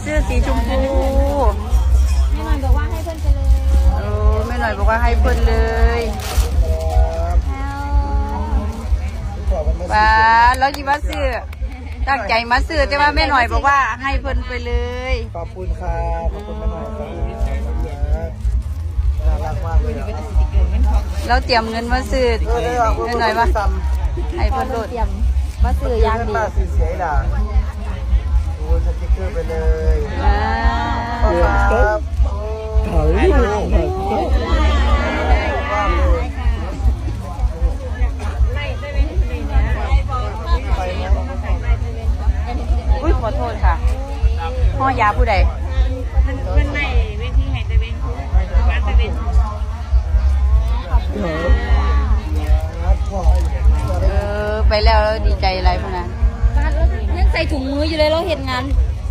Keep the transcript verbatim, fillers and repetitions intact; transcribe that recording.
เสื้อสีชมพู แม่หน่อยบอกว่าให้เพิ่นไปเลย เออ แม่หน่อยบอกว่าให้เพิ่นเลย ว้า แล้วสิมาซื้อ ตั้งใจมาซื้อ แต่ว่าแม่หน่อยบอกว่าให้เพิ่นไปเลย ขอบคุณครับ ขอบคุณแม่หน่อยครับ น่ารักมากเลยอะ แล้วเตรียมเงินมาซื้อ เออ ได้ครับ แม่หน่อยว่า ให้เพิ่นโลด เตรียมมาซื้ออย่างดี เงินมาซื้อเสียอีหล่า โอ้ย สติ๊กเกอร์ไปเลย ว้าว ขอบคุณครับ โอ้ย อุ้ย ขอโทษค่ะ ห่อยาผู้ใด เพิ่นเพิ่นไล่เวทีให้แต่เวที มาแต่เวที เออ ไปแล้ว แล้วดีใจอะไรพวกนั้น ยังใส่ถุงมืออยู่เลย เราเฮ็ดงาน